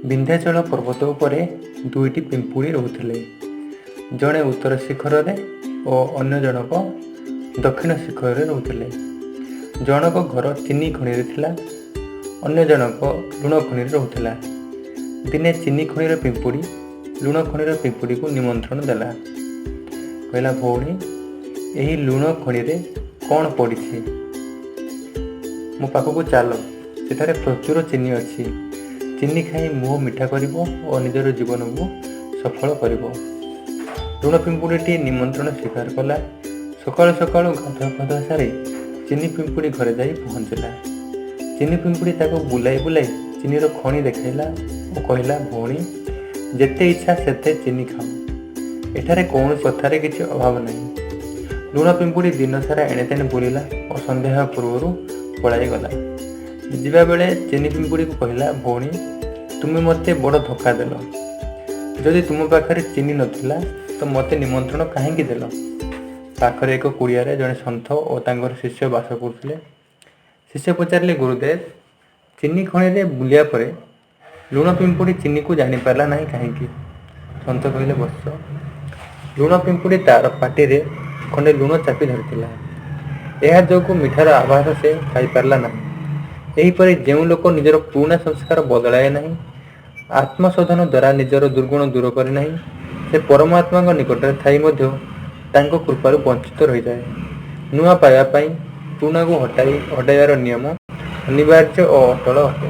ବିନ୍ଧ୍ୟାଚଳ ପର୍ବତ ଉପରେ ଦୁଇଟି ପିମ୍ପୁଡ଼ି ରହୁଥିଲେ। ଜଣେ ଉତ୍ତର ଶିଖରରେ ଓ ଅନ୍ୟ ଜଣକ ଦକ୍ଷିଣ ଶିଖରରେ ରହୁଥିଲେ। ଜଣକ ଘର ଚିନି ଖଣିରେ ଥିଲା, ଅନ୍ୟ ଜଣକ ଲୁଣ ଖଣିରେ ରହୁଥିଲା। ଦିନେ ଚିନି ଖଣିର ପିମ୍ପୁଡ଼ି ଲୁଣ ଖଣିର ପିମ୍ପୁଡ଼ିକୁ ନିମନ୍ତ୍ରଣ ଦେଲା। କହିଲା, ଭଉଣୀ, ଏହି ଲୁଣ ଖଣିରେ କ'ଣ ପଡ଼ିଛି? ମୋ ପାଖକୁ ଚାଲ, ସେଠାରେ ପ୍ରଚୁର ଚିନି ଅଛି। ଚିନି ଖାଇ ମୁହଁ ମିଠା କରିବ ଓ ନିଜର ଜୀବନକୁ ସଫଳ କରିବ। ଲୁଣ ପିମ୍ପୁଡ଼ିଟି ନିମନ୍ତ୍ରଣ ସ୍ୱୀକାର କଲା। ସକାଳୁ ସକାଳୁ ଗାଧୁଆ ପାଧୁଆ ସାରି ଚିନି ପିମ୍ପୁଡ଼ି ଘରେ ଯାଇ ପହଞ୍ଚିଲା। ଚିନି ପିମ୍ପୁଡ଼ି ତାକୁ ବୁଲାଇ ବୁଲାଇ ଚିନିର ଖଣି ଦେଖାଇଲା ଓ କହିଲା, ଭଉଣୀ, ଯେତେ ଇଚ୍ଛା ସେତେ ଚିନି ଖାଅ। ଏଠାରେ କୌଣସି କଥାରେ କିଛି ଅଭାବ ନାହିଁ। ଲୁଣ ପିମ୍ପୁଡ଼ି ଦିନସାରା ଏଣେତେଣେ ବୁଲିଲା ଓ ସନ୍ଧ୍ୟା ହେବା ପୂର୍ବରୁ ପଳାଇଗଲା। ଯିବାବେଳେ ଚିନି ପିମ୍ପୁଡ଼ିକୁ କହିଲା, ଭଉଣୀ, ତୁମେ ମୋତେ ବଡ଼ ଧୋକା ଦେଲ। ଯଦି ତୁମ ପାଖରେ ଚିନି ନଥିଲା ତ ମୋତେ ନିମନ୍ତ୍ରଣ କାହିଁକି ଦେଲ? ପାଖରେ ଏକ କୁଡ଼ିଆରେ ଜଣେ ସନ୍ଥ ଓ ତାଙ୍କର ଶିଷ୍ୟ ବାସ କରୁଥିଲେ। ଶିଷ୍ୟ ପଚାରିଲେ, ଗୁରୁଦେବ, ଚିନି ଖଣିରେ ବୁଲିବା ପରେ ଲୁଣ ପିମ୍ପୁଡ଼ି ଚିନିକୁ ଜାଣିପାରିଲା ନାହିଁ କାହିଁକି? ସନ୍ଥ କହିଲେ, ବତ୍ସ, ଲୁଣ ପିମ୍ପୁଡ଼ି ତାର ପାଟିରେ ଖଣ୍ଡେ ଲୁଣ ଚାପି ଧରିଥିଲା। ଏହା ଯୋଗୁଁ ମିଠାର ଆଭାସ ସେ ପାଇପାରିଲା ନାହିଁ। ଏହିପରି ଯେଉଁ ଲୋକ ନିଜର ପୁରୁଣା ସଂସ୍କାର ବଦଳାଏ ନାହିଁ, ଆତ୍ମଶୋଧନ ଦ୍ୱାରା ନିଜର ଦୁର୍ଗୁଣ ଦୂର କରେ ନାହିଁ, ସେ ପରମାତ୍ମାଙ୍କ ନିକଟରେ ଥାଇ ମଧ୍ୟ ତାଙ୍କ କୃପାରୁ ବଞ୍ଚିତ ରହିଯାଏ। ନୂଆ ପାଇବା ପାଇଁ ପୁରୁଣାକୁ ହଟାଇବାର ନିୟମ ଅନିବାର୍ଯ୍ୟ ଓ ଅଟଳ ଅଟେ।